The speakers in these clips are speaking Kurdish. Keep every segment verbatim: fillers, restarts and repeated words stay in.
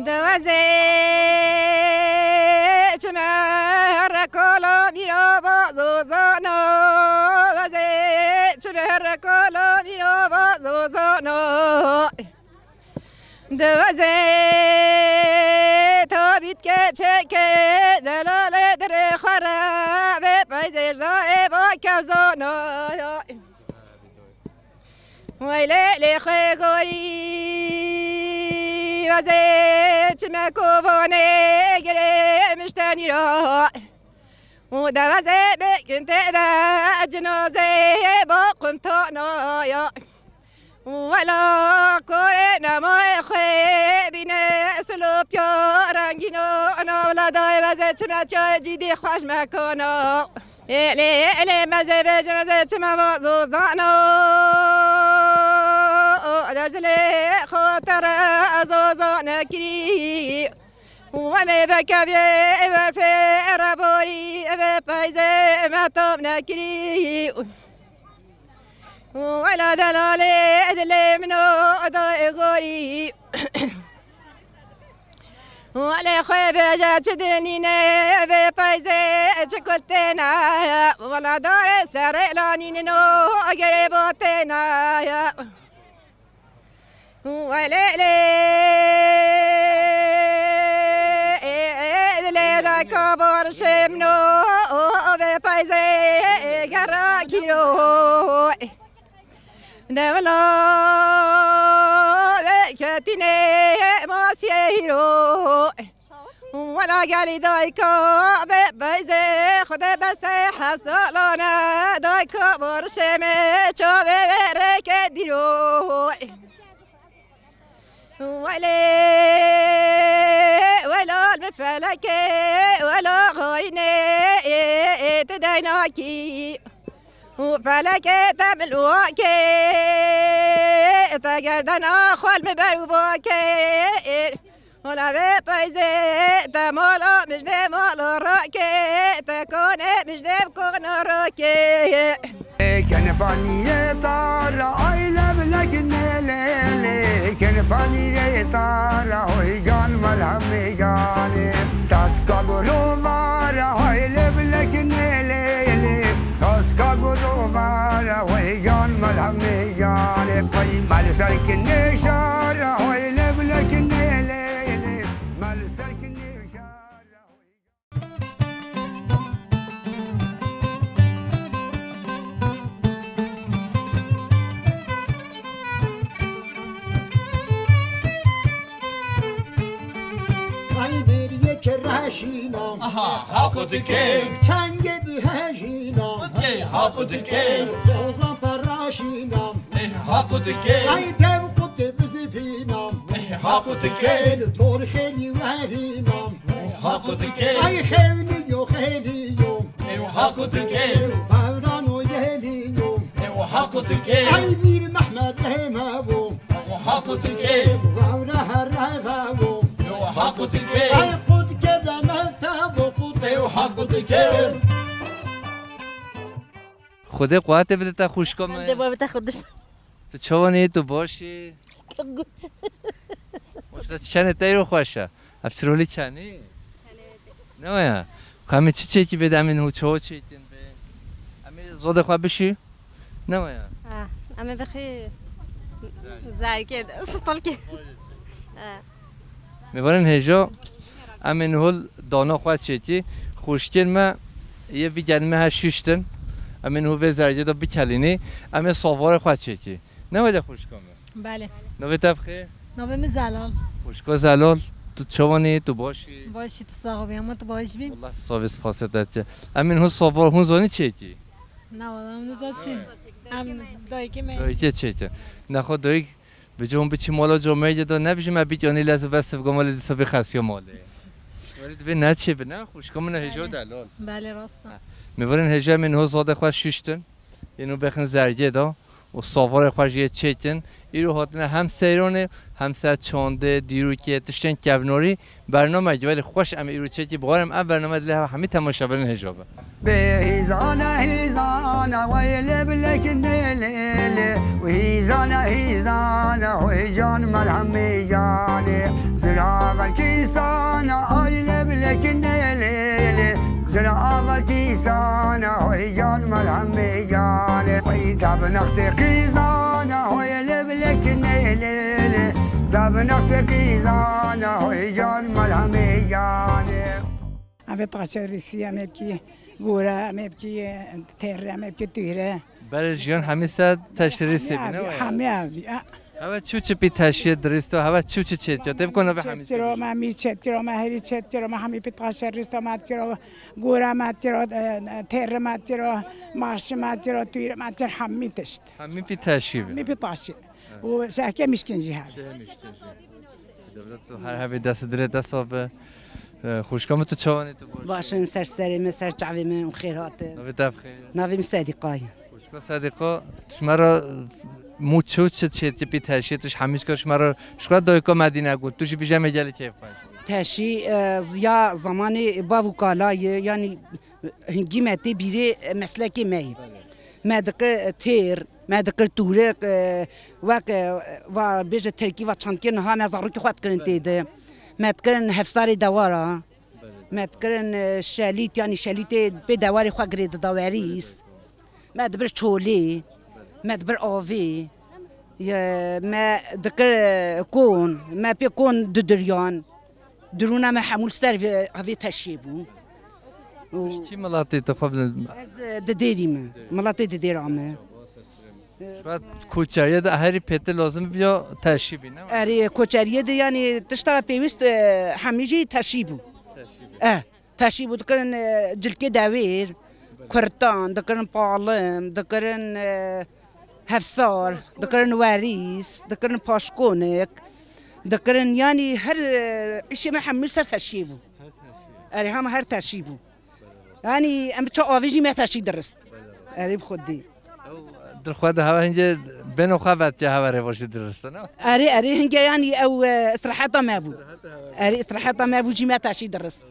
Diveze çime rekola mîra bazozana, diveze çime rekola mîra bazozana. Diveze tabît ke çeke zelale dire xere ve peyzêjdarê ba kevzana. Weylê lê xwe gorî, veze çime kovane girê miştenî ra. Û deveze bekin te de cinazê bo qumtana ya. Wela korê nemayê xwe bîne silopya rengîno, ana wela dayê veze çime çayê cîdî xweş mekana. Êlê, êlê, meze bêje, meze çime va zozana. Dejilê xatere ez oza nekirî. Wemê berkevye ev erfê reborî, ev peyze me tam nekirî. Wela delalê dilê min o da gorî. Wele xwe bêje çi dinîne, vê peyzê çi kul têne. Wela darê serê lanînin o gerê bo têne. Wele lê lê dayka barşê min o vê peyzê gera kîro. Devla veketînê masiyê hîro. Wela gelî dayka be beyzê xwedê besê heft salane dayka barişê me çavê vê rêkê dîro. Wele, wela li felekê, wela xayînê, ê, ê, tu deynakî. Û felekê te milwakê, te gerdena xwe li min ber û bakê. Wela vê peyzê, te mala mijnê mala rakê, te konê mijnê kona rakê. Kenfanîye tara ay lev lekinê lê lê. Kenfanîye tara hoy can melhemê canê. Taska goro vara ay lev lekinê lê lê. Taska goro vara hoy can melhemê canê. Pey mal serkinê şara hoy lev lekinê lê lê. Mal serkinê şara hoy. Ay bir yek raşina. Aha, ha kutike. Çenge bühejina. Kutike, ha kutike. Zozan paraşina. Eh, ha kutike. Ay dev kutike bizidina. Eh, ha kutike. El tor xeli verina. Eh, ha kutike. Ay xevni yo xeli yo. Eh, ha kutike. Fevran o yeli yo. Eh, ha kutike. Ay Mir Mehmet hema bu. Eh, ha kutike. Vavra herre bu. Eh, ha kutike. Ay kutike de mevta bu kutike. Eh, ha kutike. Xwedê quwetê bide te xwişka me. Dê bavê te xwe dişt. Tu çawan î, tu baş î? Maşallah, çenê te îro xweş e. Ev çirolî çenî? Ne waya? Ka em ê çi çêkî bê de em ê niho çawa çêkin bê? Em ê zodê xwe bişî? Ne waya? Ha, em ê bixî zerkê de, stalkê. Ha. Mêvanên hêja, em ê niho dana xwe çêkî. Xwişkên me yê vî genimê her şiştin. Em ê niho vê zergê de bikelînî. Em ê savarê xwe çêkî. Ne wele xwişka me? Belê. Navê te bi xêr? Navê min Zelal. Xwişka Zelal, tu çawan î, tu baş î? Baş î, tu sax bî, hema tu baş bî. Wallah sax bî, spasê te dikim. Em ê niho savar, hûn zanî çêkî? Na, wala em niza çi. Em dayikê me. Dayikê çêkî. Nexwe dayik Bi cihûn biçî mala camêrê de nebijî me bît yanî lez û bes bigom malê dîsa bê xesiya malê. Welê dibê neçê bi ne, xwişka min e hêja û delal. Belê, rast e. Mêvanên hêja em ê niho zadê xwe şiştin. Ê niho bêxin zergê de û savarê xwe jê çêkin. Îro hatine hem seyranê, hem ser çandê, dîrokê, tiştên kevnarî. Bernameyekî welê xweş em ê îro çêkî biwarim. Ev bername dilê hev hemî temaşevanên hêja be. Bê hîzane hîzane wey lê bilek nê lê lê. Wî hîzane hîzane wey can melhemê canê. Zirava Kîsana ay leblekinde lêlê, zira aval kîsana hoy can merhemê canê. Ay tabnaxtê kîsana hoy leblekinde lêlê, tabnaxtê kîsana hoy can merhemê canê. Eve taşe rîsî, em ê bikî gore, em ê bikî têre, em ê bikî tîre. Berê jiyan hemî ser teşrîsê bîne. Hemî abi, hemî abi, ya. Heve çû çi pî teşiyê dirîsto, heve çû çi çêtiyo. Tê bikon ve hemî çêt kiro, me hemî çêt kiro, me herî çêt kiro, me hemî pî taşe rîsto me kiro, gore me kiro, e, têre me kiro, marşi me kiro, tûyre me kiro, hemî tişt. Hemî pî teşî bi. Hemî pî taşî. Evet. Û şehke mişkin jî hebe. Şehke mişkin jî. Dewlet tu her hebî dest dilê dest be. E, xwişka min tu çawanî tu baş? Baş in, ser serê min, ser çavê min, xêr hatin. Navê te bi xêr? Navê min Sedîqa ye. Xwişka Sedîqa, tu ji me re mû çi û çi çêtipî teşiyê tu ji hemî ji me re ji xwe dayika Medîne got. Tu jî bîje me gelê keyf xweş. Teşî, e, ya zamanê bav û kala ye, yanî hingî me tê bîrê, e, meslekê me ye. Me dikir têr, me dikir tûrik, e, wek, e, va bêje tirkî va çandkê niha me zarokê xwe dikirin tê de. Me dikirin hefsarê dewara. Me dikirin, e, şelît, yanî şelîtê pê dewarê xwe girê dida werîs. Me dibir çolê, me dibir avê. Ye, me dikir, e, kon, me pê kon didiriyan. Dirûna me hemû li ser vê, vê teşiyê bû. Û kî miletê te xwe bilin? Ez, e, Didêrî me. Miletê Didêra me. Şuat koçeriye de herî pêtir lazim biya teşî bî, ne? Erê, koçeriye de, yanî, tişta pêwîst, e, hemî jî teşî bû. Teşî bû. Eh, teşî bû dikirin, e, cilkê dewêr, kurtan, dikirin palim, dikirin, e, hefsar, dikirin werîs, dikirin paşkonik, dikirin, yanî, her, e, îşê me hemî ser teşî bû. Erê, hema her teşî bû. Yanî em çi avê jî me teşî dirist. Erê bi Xwedê. Ew dil xwe de heve hingê bêno xwe vetiye heve rêvaşî dirist, ne? Erê, erê, hingê yanî ew, e, istiraheta me bû. Erê, istiraheta me bû jî me teşî dirist.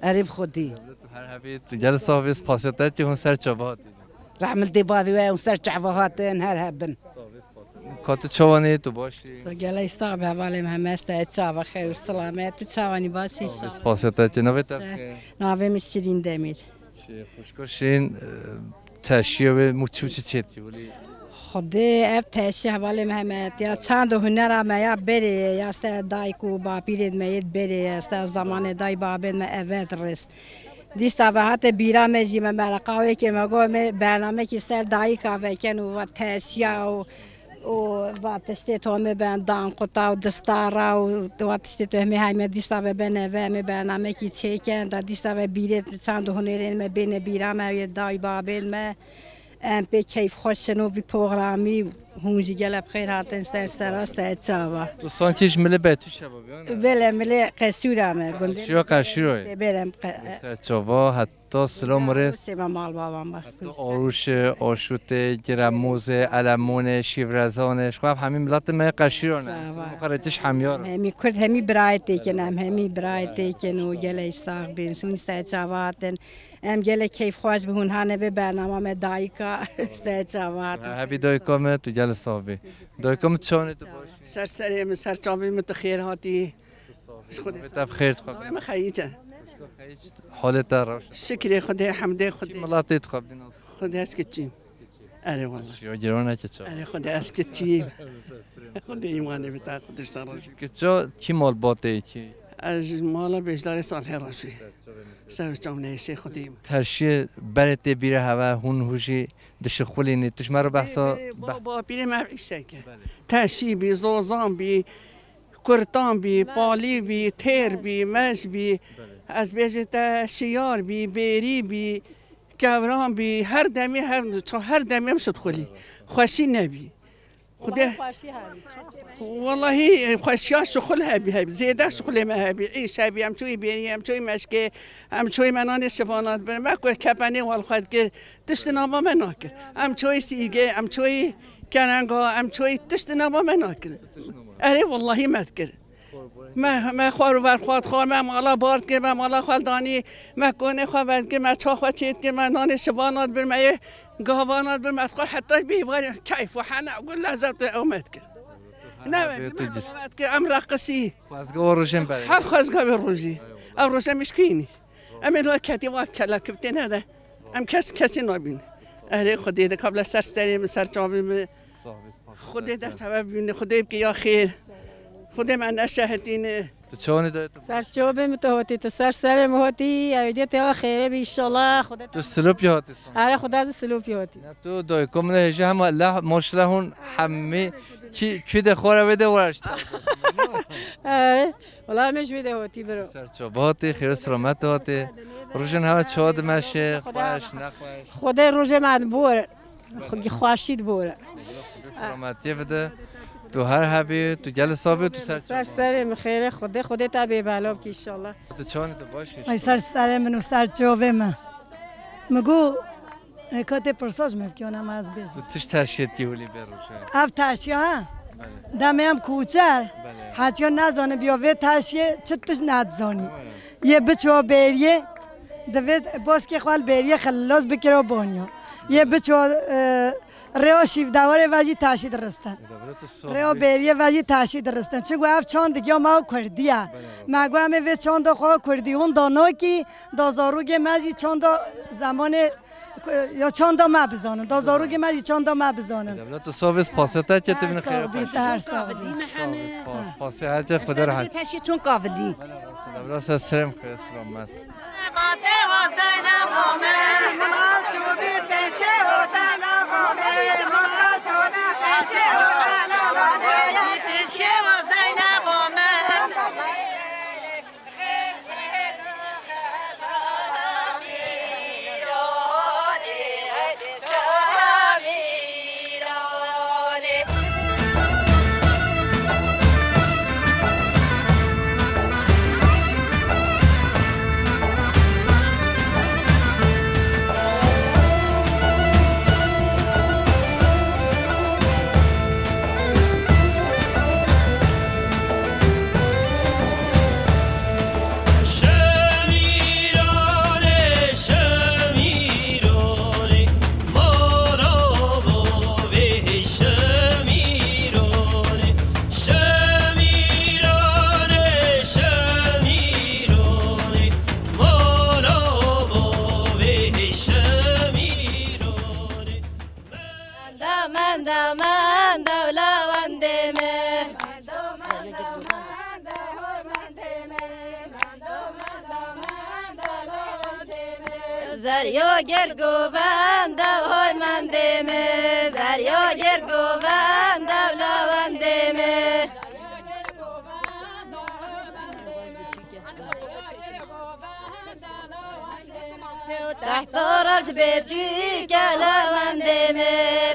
Erê bi Xwedê. Her hebî tu gel sax bî, spasiya te tê hûn ser çava hatî. Rehmil dê bavê we hûn ser çava hatin, her hebin. Ka tu çawanî, tu baş î? Tu gelek sax be, hevalê me heme ste çava xêr û silamet. Tu çawanî, baş î? Sağ ol, spasiya te tê. Navê te bi xêr? Navê min Şirîn Demîr. Şê xwişko Şirîn, e, teşiyê wê mû çû çi çêtî welî? Xwedê ev teşî hevalê me heme ya çand û hunera me ya berê ye, ya ser dayik û bapîrê me yê berê ye, ser zamanê dayik babên me eve dirist. Dîsa ve hate bîra me jî me mereqa wê kir, me got me bernamekî ser dayika veken û va teşiya û, û va tiştê tomê ben dan quta û distara û va tiştê tomê hay me dîsa ve bene ve me bernamekî çêken da dîsa ve bîrê çand û hunerên me bêne bîra me yê day babên me. Em pê keyfxweş in û vî programî hûn jî gelek bi xêr hatin ser sera ser çava. Tu sankî ji milê Betûşe bû, ne? Belê, milê Qeşûra me, gundê Qeşûra, Qeşûra ye. Belê, em qe- Ser çava, heta silam û rêz. Seba mal baban bak. Heta Arûşê, Aşûtê, Giremozê, Elemonê, Şîvrezanê, ji xwe hemî miletê me Qeşûra ne. Çava. Xwe rêtiş hemiyar. Hemî Kurd, hemî birayê têkin, em hemî birayê têkin û gelek sax bin. Hûn ser çava hatin. Em gelek keyfxweş bi hûn hane vê bernama me dayika ser çava hatin. Hebî dayika me, tu gelek sax bî. Dayika min çawanê tu baş? Ser serê min, ser çavê min tu xêr hatî. Xwedê te bi xêr dixwe. Navê min Xeyîc e. Halê te reş? Şikrê Xwedê, hemdê Xwedê. Kî miletê dixwe bîna? Xwedê ez kiçîm. Erê wallah. Şiyo gironeke çawa? Erê Xwedê ez kiçîm. Xwedê îmanê bi te, Xwedê ji te razî. Kiço kî malbatê kî? Ez ji mala Bêjdarê Salihê Reşî. Ser çavneyşê Xwedê. Teşiyê berê tê bîre heve hûn hû jî dişixulînî. Tu ji me re behsa. Ê, ê, ba-, bapîrê me îşeke. Belê. Teşî bî, zozan bî, kurtan bî, palî bî, têr bî, mej bî. Belê. Ez bêjê te şiyar bî, bêrî bî, kevran bî, her demê, her, her demê em şidxulî. Xweşî nebî. Xwedê. Wellahî xweşî hebî. Wellahî, e, xweşiya şixul hebî, hebî. Zêde şixulê me hebî. Îş hebî, em çoyî bêrî, em çoyî meşkê, em çoyî me nanê şivana dibir. Me ku kepenê wal xwe dikir, tiştê nava me nakir. Em çoyî sîrgê, em çoyî kenenga, em çoyî tiştê nava me nakir. Erê, wellahî me dikir. Me, me xwar û ver xwar dixwar, me mala bar dikir, me mala xwe danî, me konê xwe vedikir, me ça xwe çê dikir, me nanê şivana dibir, me yê gavana dibir, me dixwar heta bêvarî keyf û hene û lezet û ew me dikir. Ne, Abi, tu ne, git. Em reqisî. Xwezga û rojên berê. Hef xwezga ve rojî. Ev roja mişkînî. Em ê li ketî wa kela kifte ne de. Em kes kesî nabîn. Erê Xwedê de kabla ser serê min, ser çavê min. Xwedê de sebeb bîne, Xwedê bike ya xêr. Xwedê me neşehetîne. Tu çawanî dayê tu? Ser çavê min tu hatî, tu ser serê min hatî. Ev dê te ya xêre bi inşallah. Xwedê Tu Silopî hatî san? Erê Xwedê ez Silopî hatî. Ne tu dayê, komine hêja hema leh maşallah hûn hemî ki, ki de xwara wê de waraşt. Erê. Wala me ji wê de hatî biro. Ser çava hatî, xêr û selamet hatî. Rojên hewa çawa dimeşe, xweş, nexweş. Xwedê rojê me dibore. Xwe-, xweşî dibore. Xwedê selametiyê bide. Tu her hebî, tu gel sabî, tu ser Ser çava. Serê min xêre, Xwedê, Xwedê te bê bela bikî inşallah. Tu çawanî tu baş î? Ay ser serê min û ser çavê min. Min got, E, ka tê pirsa ji me bikî, ona me ez bêjim. Tu tişt teşiyê dikî hulî bê rojê? Ev teşiya ha? Belê. Demê em kuçer. Belê. Hetiya nezanî biya vê teşiyê çi tişt nedizanî. Tamam. Yê biço bêriyê, divê boskê xwe li bêriyê xillos bikiro boniyo. Yê biço, e, rêya şîvdewarê ve jî teşî diristin. Rêya bêriyê ve jî teşî diristin. Çi got ev çand digiya me û kurdî ye. Belê. Me got em ê vê çanda xwe kurdî hûn da nakî, da zarokê me jî çanda zemanê Ya çanda me bizanin, da zarokê me jî çanda me bizanin. Dewlet û sovê spasê te ke tu min xêr xweş. Her sağ ol. Spas, spasê her ke Xwedê rehet. Teşî çûn kavilî. Dewlet se serê min xêr selamet. Şemîranê, şemîranê, mara bavê şemîranê. Şemîranê, şemîranê, mara bavê şemîranê. Menda, menda, menda, lawendê me. Zeryo gird govenda, hoy mendê me. Zeryo gird govenda, lawendê me. Tehta roj bê çîke lawendê me,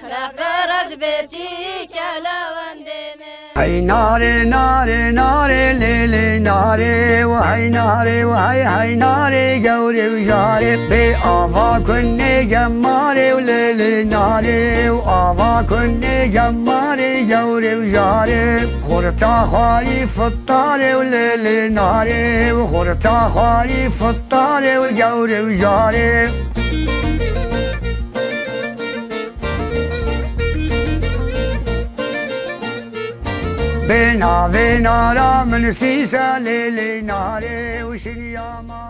tehta roj bê çîke lawendê me. Hey narê, narê, narê, lê, lê, narê, û hey narê, û hey, hey narê, gewrê û jarê. Bê ava kunê gemarê û lê, lê, narê, û ava kunê gemarê, gewrê û jarê. Xurta xwarî fittarê û lê, lê, narê, û xurta xwarî fittarê û gewrê û jarê. Bê navê nara min sîse lê lê narê û şiniya ma.